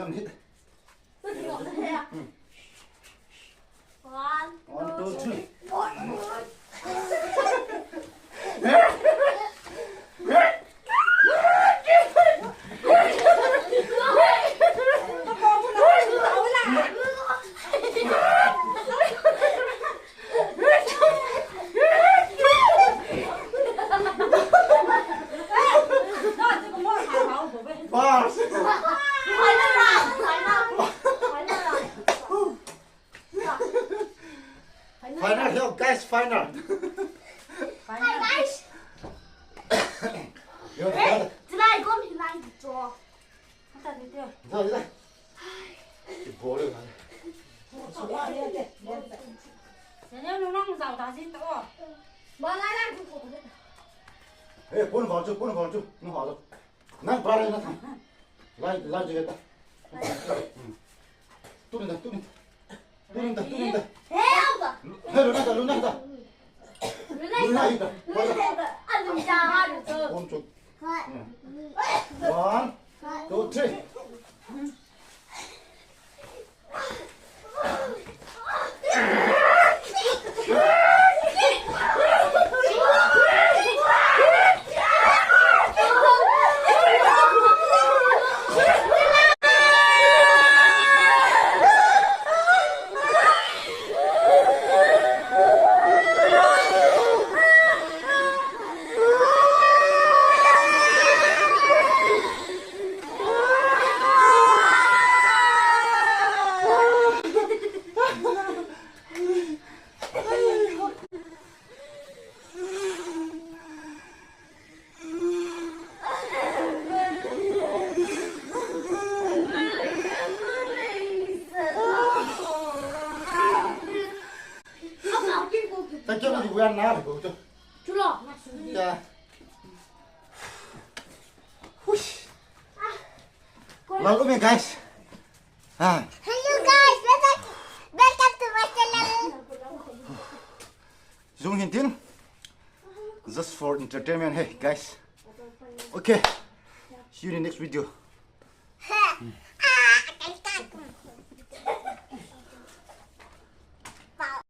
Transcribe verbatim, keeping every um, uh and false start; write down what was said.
ngam hih. One, two, three. Pass. Final here, guys, final. Hi, guys. Hey, tonight, come tonight, draw. Dah, dah. Boleh lah. Hei, pun val chu, pun val chu. Nang val chu. Nang val chu. Nang val chu. Lai, lai chu ta. Tunin ta, tunin ta. Tunin ta, tunin ta. Hei, luna ta, luna ta. Luna ta. Pun chu. One, two, three. Thank you, we are now. Chulo. Yeah. Whoosh. Lalu me, guys. Ah. Hello, guys. Welcome, welcome to my channel. Zoom hintin. Just for entertainment, hey, guys. Okay. See you in the next video.